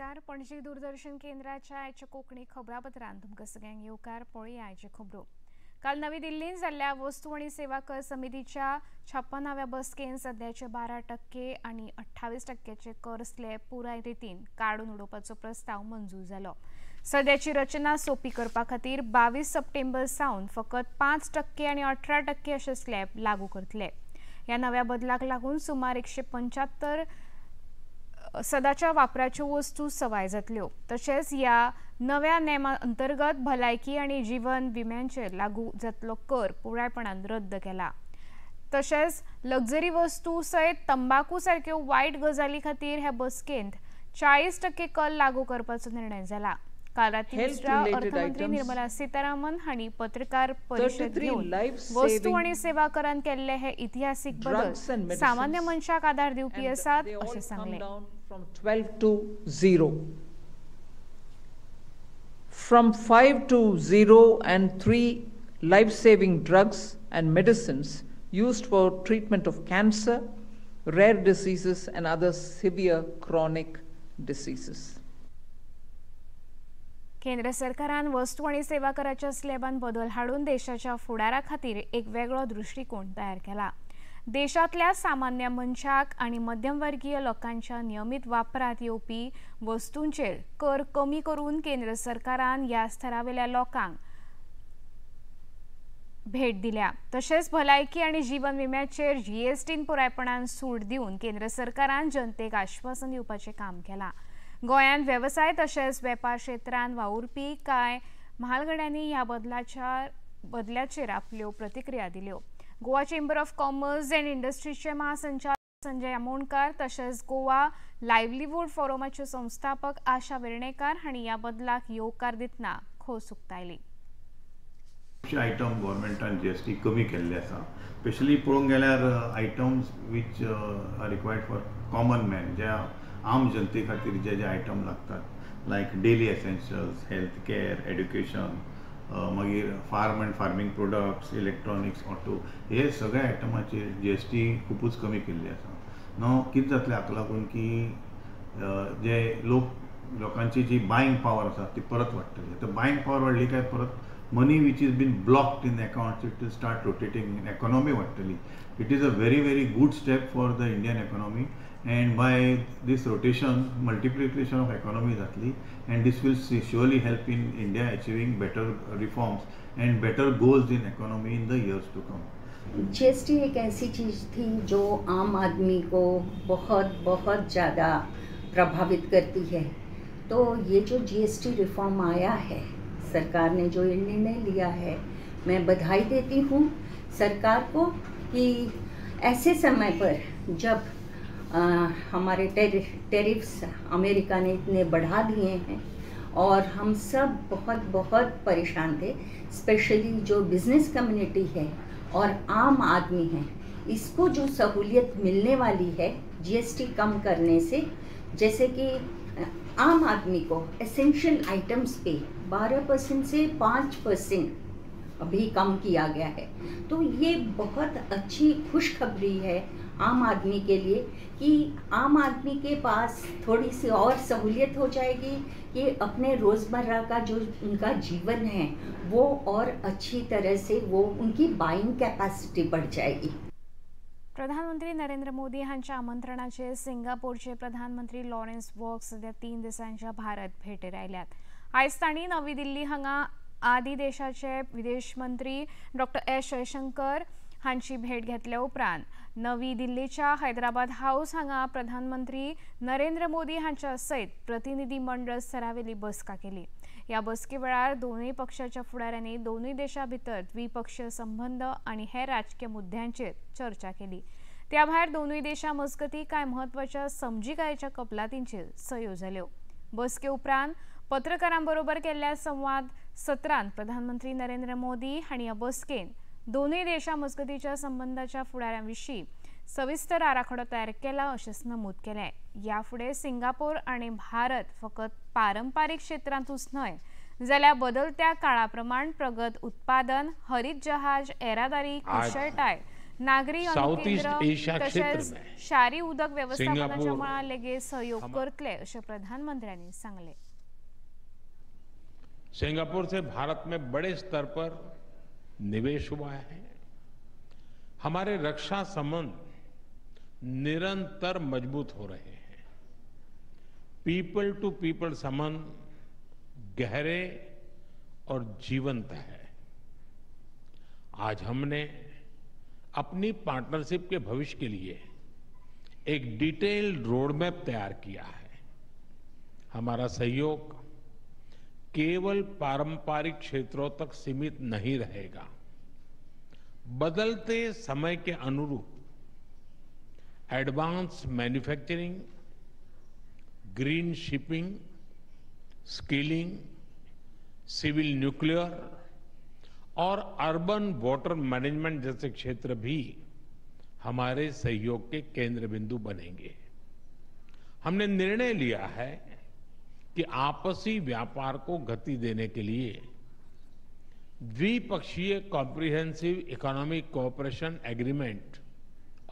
नमस्कार. पणजी दूरदर्शन केंद्राच्या आयच्या कोंकणी खबरापत्रांत तुमकां सगळ्यांक येवकार. पळया आयच्यो खबरो. काल नवी दिल्लींत जाल्ल्या वस्तू आनी सेवा कर समितीच्या 56व्या बसकेन सद्याचे 12% आनी 28% कर स्लॅब पुराय रितीन काडून उडोवपाचो प्रस्ताव मंजूर जालो. सद्याची रचना सोपी करपा खातीर 22 सप्टेंबर सावन फकत 5% आनी 18% अशे स्लॅब लागू करतले. ह्या नव्या बदलाक लागून सुमार 175 सदाच्या वापराच्यो वस्तू सवाय जातल्यो. तशेंच ह्या नव्या नेमा अंतर्गत भलायकी आनी जीवन विम्यांचेर लागू जातलो कर पुरायपणान रद्द केला. तशेंच लक्झरी वस्तू सयत तंबाकू सारक्यो वायट गजाली खातीर ह्या बसकेंत 40% कर लागू करपाचो निर्णय जाला. काल राती अर्थमंत्री निर्मला सीतारामन हांणी पत्रकार परिशद घेवन वस्तू आनी सेवा करान केल्ले हे इतिहासीक बदल सामान्य मनशाक आधार दिवपी आसात अशें सांगलें. From 12 to 0, from 5 to 0 and 3 life-saving drugs and medicines used for treatment of cancer, rare diseases and other severe chronic diseases. केंद्र सरकारान वस्तू आनी सेवा कराच्या स्लॅबान बदल हाडून देशाच्या फुडारा खातीर एक वेगळो दृश्टिकोण तयार केला. देशांतल्या सामान्य मनशाक आनी मध्यमवर्गीय लोकांच्या नियमीत वापरांत येवपी वस्तूंचेर कर कमी करून केंद्र सरकारान ह्या स्तरावेल्या लोकांक भेट दिल्या. तशेंच भलायकी आनी जीवन विम्याचेर जीएसटीन पुरायपणान सूट दिवन केंद्र सरकारान जनतेक आश्वासन दिवपाचें काम केलां. गोंयांत वेवसाय तशेंच वेपार क्षेत्रांत वावुरपी कांय म्हालगड्यांनी ह्या बदल्याचेर आपल्यो प्रतिक्रिया दिल्यो. Goa chamber of commerce and इंडस्ट्रीचे महासंचालक संजय आमोणकर तशेंच गोवा लायव्हलीवूड फोरमाचे संस्थापक आशा वेर्णेकर हांणी ह्या बदलाक येवकार दितना खोस उक्तायली. खुबशे आयटम गव्हर्मेंटान जीएसटी कमी केल्ले आसा. स्पेशली पळोवंक गेल्यार items which are required for common man, ज्या आम जनते खातीर जे जे आयटम लागतात like daily essentials, health care, education, मागीर farm and farming products, electronics, auto, हे सगळे आयटमाचेर जीएसटी खुबूच कमी केल्ली आसा. न्हू कितें जातलें हाका लागून की जे लोकांची जी बायिंग पावर आसा ती परत वाडटली. आतां बायिंग पावर वाडली काय परत money which is been blocked in accounts it will start rotating, economy वाडटली. It is a very very good step for the Indian economy and by this rotation multiplication of economy जातली and this will surely help in India achieving better reforms and better goals in economy in the years to come. GST एक AC चीज़ थी जो आम आदमी को बहुत बहुत ज़्यादा प्रभावित करती है. तो ये जो जीएसटी रिफॉर्म आया है, सरकार ने जो ये निर्णय लिया है, मैं बधाई देती हूँ सरकार को कि ऐसे समय पर जब हमारे टेरिफ्स अमेरिका ने इतने बढ़ा दिए हैं और हम सब बहुत बहुत परेशान थे, स्पेशली जो बिज़नेस कम्युनिटी है और आम आदमी है, इसको जो सहूलियत मिलने वाली है जीएसटी कम करने से, जैसे कि आम आदमी को एसेंशियल आइटम्स पे 12% से 5% अभी कम किया गया है, तो ये बहुत अच्छी खुशखबरी है आम आदमी के लिए कि आम आदमी के पास थोड़ी सी और सहूलियत हो जाएगी कि अपने रोज़मर्रा का जो उनका जीवन है वो और अच्छी तरह से वो उनकी बाइंग कैपेसिटी बढ़ जाएगी. प्रधानमंत्री नरेंद्र मोदी हांच्या आमंत्रणाचेर सिंगापोरचे प्रधानमंत्री लॉरेन्स वॉग सध्या 3 दिसांच्या भारत भेटेर आयल्यात. आयज तांणी नवी दिल्ली हांगा आदी देशाचे विदेश मंत्री डॉक्टर एस जयशंकर हांची भेट घेतल्या उपरांत नवी दिल्लीच्या हैदराबाद हाऊस हांगा प्रधानमंत्री नरेंद्र मोदी हांच्या सयत प्रतिनिधी मंडळ स्तरावेली बसका केली. ह्या बसके वेळार दोनूय पक्षाच्या फुडाऱ्यांनी दोनूय देशां भितर द्विपक्षीय संबंद आनी हेर राजकीय मुद्द्यांचेर चर्चा केली. त्या भायर दोनूय देशां मजगतीं कांय म्हत्वाच्या समजिकायेच्या कबलातींचेर सयो जाल्यो. बसके उपरांत पत्रकारां बरोबर केल्ल्या संवाद सत्रांत प्रधानमंत्री नरेंद्र मोदी हांणी ह्या बसकेन दोनूय देशां मजगतीच्या संबंदाच्या फुडाऱ्यां विशीं सविस्तर आराखडो तयार केला अशेंच नमूद केलें. ह्या फुडें सिंगापोर आनी भारत फकत पारंपारीक क्षेत्रांतूच न्हय जाल्यार बदलत्या काळा प्रमाण प्रगत उत्पादन, हरीत जहाज, येरादारी, कुशळटाय नागरी अनुकेंद्र तशेंच शारी उदक वेवस्थापनाच्या मळार लेगीत सहयोग करतले अशें प्रधानमंत्र्यांनी सांगलें। सिंगापुर से भारत में बड़े स्तर पर निवेश हुआ है। हमारे रक्षा संबंध निरंतर मजबूत हो रहे हैं। पीपल टू पीपल संबंध गहरे और जीवंत है। आज हमने अपनी पार्टनरशिप के भविष्य के लिए एक डिटेल्ड रोडमैप तैयार किया है। हमारा सहयोग केवल पारंपरिक क्षेत्रों तक सीमित नहीं रहेगा। बदलते समय के अनुरूप advance manufacturing, green shipping, skilling, civil nuclear और अर्बन वाटर मैनेजमेंट जैसे क्षेत्र भी हमारे सहयोग के केंद्र बिंदु बनेंगे। हमने निर्णय लिया है कि आपसी व्यापार को गति देने के लिए द्विपक्षीय कॉम्प्रिहेंसिव इकोनॉमिक कोऑपरेशन एग्रीमेंट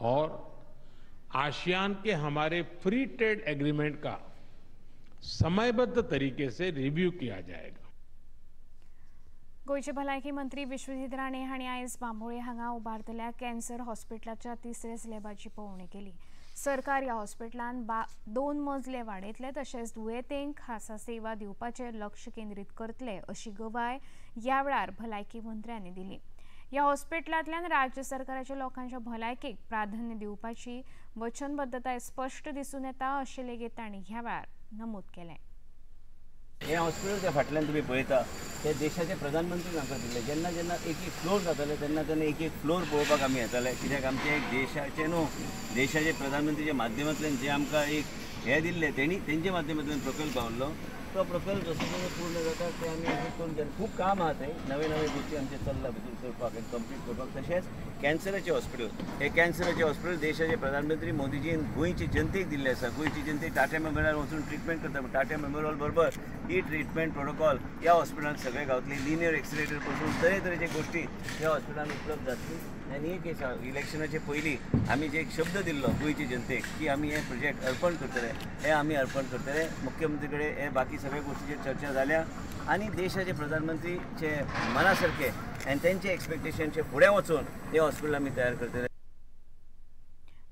और आसियान के हमारे फ्री ट्रेड एग्रीमेंट का समयबद्ध तरीके से रिव्यू किया जाएगा। गोंयचे भलायकी मंत्री विश्वजीत राणे हांणी आयज बांबोळे हांगा उबारतल्या कॅन्सर हॉस्पिटलाच्या तिसऱ्या स्लॅबाची पळोवणी केली। सरकार ह्या हॉस्पिटलान 2 मजले वाडयतले तशेंच दुयेंतींक खासा सेवा दिवपाचेर लक्ष केंद्रीत करतले अशी गवाय ह्या वेळार भलायकी मंत्र्यांनी दिली। ह्या हॉस्पिटलांतल्यान राज्य सरकाराच्या लोकांच्या भलायकेक प्राधान्य दिवपाची वचनबद्धताय स्पश्ट दिसून येता अशें लेगीत तांणी ह्या वेळार नमूद केलें। हे हॉस्पिटल त्या फाटल्यान तुमी पळयता ते देशाचे प्रधानमंत्री आमकां दिल्ले। जेन्ना जेन्ना एक एक फ्लोर जाताले तेन्ना तेन्ना एक एक फ्लोर पळोवपाक आमी येताले, कित्याक आमचे एक देशाचे न्हू देशाचे प्रधानमंत्रीच्या माध्यमांतल्यान जे आमकां एक हे दिल्ले तेणी तेंच्या माध्यमांतल्यान प्रकल्प आहलो, तो प्रकल्प जसो जसो पूर्ण जाता ते आमी एक करून गेले। खूब काम आहा थंय, नवे नवे गोश्टी आमचे चल्ला भितर करपाक आनी कंप्लीट करपाक। तशेंच कॅन्सराचें हॉस्पिटल, हे कॅन्सराचें हॉस्पिटल देशाचे प्रधानमंत्री मोदीजीन गोंयचे जनतेक दिल्लें आसा। गोंयची जनते टाटा मेमोरियल वचून ट्रिटमेंट करता, पूण टाटा मेमोरियल बरोबर ही ट्रिटमेंट प्रोटोकॉल ह्या हॉस्पिटलान सगळे गावतले। लिनियर एक्सिलेटर पासून तरेतरेचे गोश्टी ह्या हॉस्पिटलान उपलब्ध जातली। आनी एक इलेक्शनाचे पयलीं आमी जे एक शब्द दिल्लो गोंयचे जनतेक की आमी हे प्रोजेक्ट अर्पण करतले, हे आमी अर्पण करतले। मुख्यमंत्री कडेन हे बाकी सगळे गोष्टीचेर चर्चा जाल्या आनी देशाचे प्रधानमंत्रीचे मना सारके आनी तेंचे एक्सपेक्टेशनचे फुडें वचून हे हॉस्पिटल आमी तयार करतले।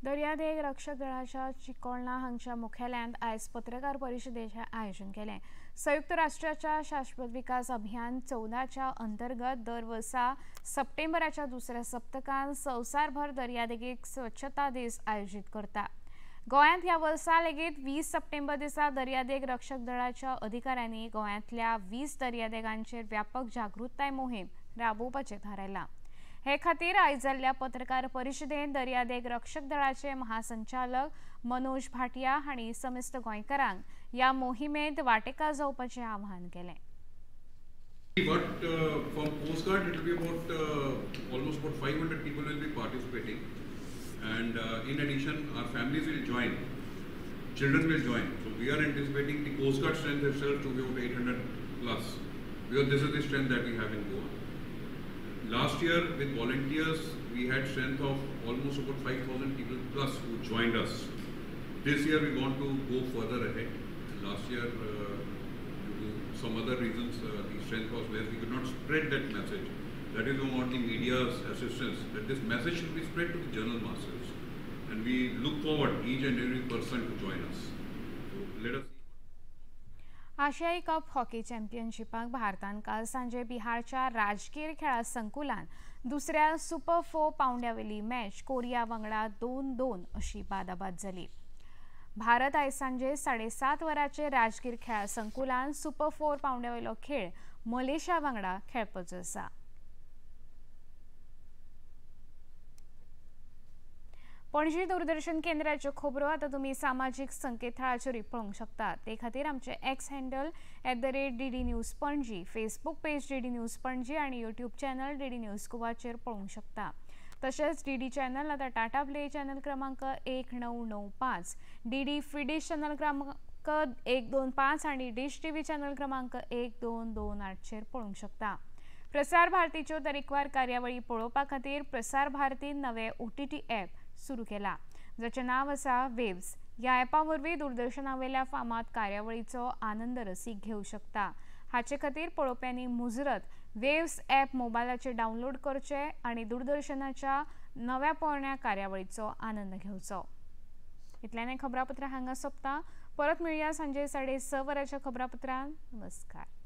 दर्यादेग रक्षक दळाच्या चिकोळणा हांगच्या मुख्यालयांत आयज पत्रकार परिशदेचें आयोजन केलें। संयुक्त राष्ट्राच्या शाश्वत विकास अभियान 14च्या अंतर्गत दर वर्सा सप्टेंबराच्या दुसऱ्या सप्तकान संवसारभर दर्यादेगेक स्वच्छता दीस आयोजीत करता। गोंयांत ह्या वर्सा लेगीत 20 सप्टेंबर दिसा दर्यादेग रक्षक दळाच्या अधिकाऱ्यांनी गोंयांतल्या 20 दर्यादेगांचेर व्यापक जागृताय मोहीम राबोवपाचें थारायलां। हे खातीर आयज जाल्ल्या पत्रकार परिशदेंत दर्यादेग रक्षक दळाचे महासंचालक मनोज भाटिया हांणी समेस्त गोंयकारांक ह्या मोहिमेंत वांटेकार जावपाचें आवाहन केलें। But from Coast Guard it will be about almost about 500 people will be participating, and in addition our families will join, children will join. So we are anticipating the Coast Guard strength itself to be about 800 plus, because this is the strength that we have in Goa. Last year with volunteers we had strength of almost about 5,000 people plus who joined us. This year we want to go further ahead. Last year due to some other reasons the strength was less. We could not spread that message. That is, we want the media's assistance, that this message should be spread to the general masses, and we look forward each and every person to join us. So let us. आशियाई cup hockey चॅम्पियनशिपाक भारतान काल सांजे बिहारच्या राजगीर खेळा संकुलान दुसऱ्या super 4 पावंड्यावेली match Korea वांगडा 2-2 अशी बादाबाद जाली। भारत आयज सांजे 7:30 वरांचेर राजगीर खेळा संकुलान सुपर 4 पावंड्यावेलो खेळ मलेशिया वांगडा खेळपाचो आसा। पणजी दूरदर्शन केंद्राच्यो खबरो आतां तुमी सामाजीक संकेतथळाचेरूय पळोवंक शकता। ते खातीर आमचे X handle @DD News Panaji, Facebook page DD News Panaji आनी यूट्यूब चॅनल DD news गोवाचेर पळोवंक शकता। तशेंच DD channel आतां टाटा प्ले चॅनल क्रमांक 1995, DD फिडिश चॅनल क्रमांक 125 आनी डिश TV channel क्रमांक 1228 चेर पळोवंक शकता। प्रसार भारतीच्यो तरेकवार कार्यावळी पळोवपा खातीर प्रसार भारतीन नवे OTT app सुरू केला, जाचें नांव आसा वेव्स। ह्या ॲपा वरवीं दूरदर्शनावेल्या फामाद कार्यावळीचो आनंद रसीक घेवं शकता। हाचे खातीर पळोवप्यांनी मुजरत वेव्स ॲप मोबायलाचेर डावनलोड करचे आनी दूरदर्शनाच्या नव्या पोरण्या कार्यावळीचो आनंद घेवचो। इतल्यान खबरापत्र हांगा सोंपता। परत मेळया सांजे 6:30 वरांच्या खबरापत्रान। नमस्कार।